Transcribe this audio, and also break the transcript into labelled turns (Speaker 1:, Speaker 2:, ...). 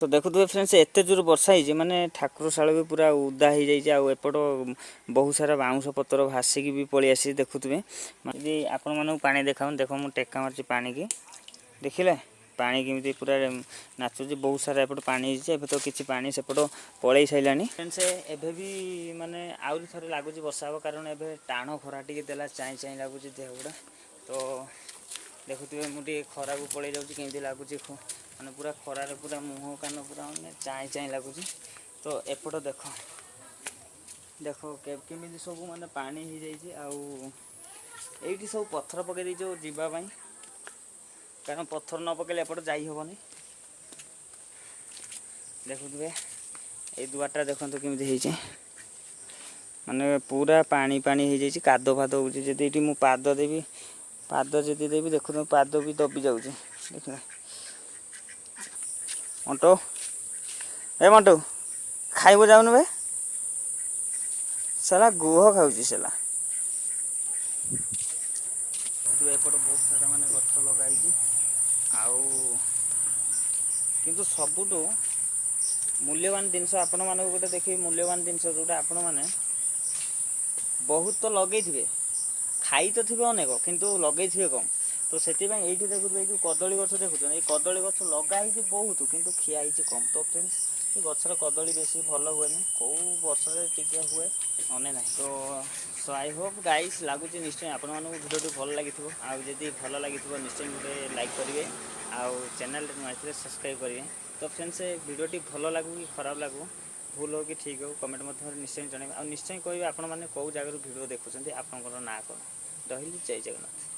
Speaker 1: ତ ଦେଖୁଥିବେ ଫ୍ରେଣ୍ଡସ୍, ଏତେ ଜୋର ବର୍ଷା ହେଇଛି, ମାନେ ଠାକୁରଶାଳ ବି ପୁରା ଉଦା ହେଇଯାଇଛି। ଆଉ ଏପଟ ବହୁତ ସାରା ବାଉଁଶ ପତ୍ର ଭାସିକି ବି ପଳେଇ ଆସିଛି, ଦେଖୁଥିବେ। ଯଦି ଆପଣମାନଙ୍କୁ ପାଣି ଦେଖାଉନି, ଦେଖ, ମୁଁ ଟେକା ମାରୁଛି ପାଣିକି, ଦେଖିଲେ ପାଣି କେମିତି ପୁରା ନାଚୁଛି। ବହୁତ ସାରା ଏପଟ ପାଣି ହେଇଛି। ଏବେ ତ କିଛି ପାଣି ସେପଟ ପଳେଇ ସାରିଲାଣି। ଫ୍ରେଣ୍ଡସ୍, ଏବେ ବି ମାନେ ଆହୁରି ଥରେ ଲାଗୁଛି ବର୍ଷା ହେବ, କାରଣ ଏବେ ଟାଣ ଖରା ଟିକେ ଦେଲା, ଚାଇଁ ଚାଇଁ ଲାଗୁଛି ଦେହ ଗୁଡ଼ା। ତ ଦେଖୁଥିବେ, ମୁଁ ଟିକେ ଖରାକୁ ପଳେଇ ଯାଉଛି, କେମିତି ଲାଗୁଛି। ମାନେ ପୁରା ଖରାରେ ପୁରା ମୁହଁ କାନ ପୁରା ମାନେ ଚାଇଁ ଚାଇଁ ଲାଗୁଛି। ତ ଏପଟ ଦେଖ, ଦେଖ କେମିତି ସବୁ ମାନେ ପାଣି ହେଇଯାଇଛି। ଆଉ ଏଇଠି ସବୁ ପଥର ପକେଇ ଦେଇଛୁ ଯିବା ପାଇଁ, କାରଣ ପଥର ନ ପକେଇଲେ ଏପଟ ଯାଇ ହେବନି। ଦେଖୁଥିବେ, ଏଇ ଦୁଆରଟା ଦେଖନ୍ତୁ କେମିତି ହେଇଛି, ମାନେ ପୁରା ପାଣି ପାଣି ହେଇଯାଇଛି, କାଦ ଫାଦ ହେଉଛି। ଯଦି ଏଇଠି ମୁଁ ପାଦ ଦେବି, ପାଦ ଯଦି ଦେବି, ଦେଖୁଥିବେ, ପାଦ ବି ଦବି ଯାଉଛି। ଦେଖିଲେ, ମଣ୍ଟୁ, ଏ ମଣ୍ଟୁ, ଖାଇବୁ ଯାଉନୁ ବେ। ସେଲା ଗୁହ ଖାଉଛି ସେଲା। ଏପଟ ବହୁତ ସାରା ମାନେ ଗଛ ଲଗା ହେଇଛି। ଆଉ କିନ୍ତୁ ସବୁଠୁ ମୂଲ୍ୟବାନ ଜିନିଷ ଆପଣମାନଙ୍କୁ ଗୋଟେ ଦେଖିବି, ମୂଲ୍ୟବାନ ଜିନିଷ ଯେଉଁଟା ଆପଣମାନେ ବହୁତ ତ ଲଗେଇଥିବେ, ଖାଇ ତ ଥିବେ ଅନେକ, କିନ୍ତୁ ଲଗେଇଥିବେ କମ୍। ତ ସେଥିପାଇଁ ଏଇଠି ଦେଖୁଥିବେ, ଏଇ ଯେଉଁ କଦଳୀ ଗଛ ଦେଖୁଛନ୍ତି, ଏଇ କଦଳୀ ଗଛ ଲଗା ହେଇଛି ବହୁତ, କିନ୍ତୁ ଖିଆ ହେଇଛି କମ୍। ତ ଫ୍ରେଣ୍ଡସ୍, ଏ ଗଛର କଦଳୀ ବେଶୀ ଭଲ ହୁଏନି, କେଉଁ ବର୍ଷରେ ଟିକେ ହୁଏ, ମନେ ନାହିଁ। ତ ସୋ I Hope guys, ଲାଗୁଛି ନିଶ୍ଚୟ ଆପଣମାନଙ୍କୁ ଭିଡ଼ିଓଟି ଭଲ ଲାଗିଥିବ। ଆଉ ଯଦି ଭଲ ଲାଗିଥିବ, ନିଶ୍ଚୟ ଗୋଟେ ଲାଇକ୍ କରିବେ ଆଉ ଚ୍ୟାନେଲରେ ନୂଆ ଆସିଲେ ସବସ୍କ୍ରାଇବ୍ କରିବେ। ତ ଫ୍ରେଣ୍ଡସ୍, ଏ ଭିଡ଼ିଓଟି ଭଲ ଲାଗୁ କି ଖରାପ ଲାଗୁ, ଭୁଲ ହଉ କି ଠିକ୍ ହଉ, କମେଣ୍ଟ ମାଧ୍ୟମରେ ନିଶ୍ଚୟ ଜଣାଇବେ। ଆଉ ନିଶ୍ଚୟ କହିବେ ଆପଣମାନେ କେଉଁ ଜାଗାରୁ ଭିଡ଼ିଓ ଦେଖୁଛନ୍ତି, ଆପଣଙ୍କର ନାଁ କ'ଣ। ରହିଲି, ଜୟ ଜଗନ୍ନାଥ।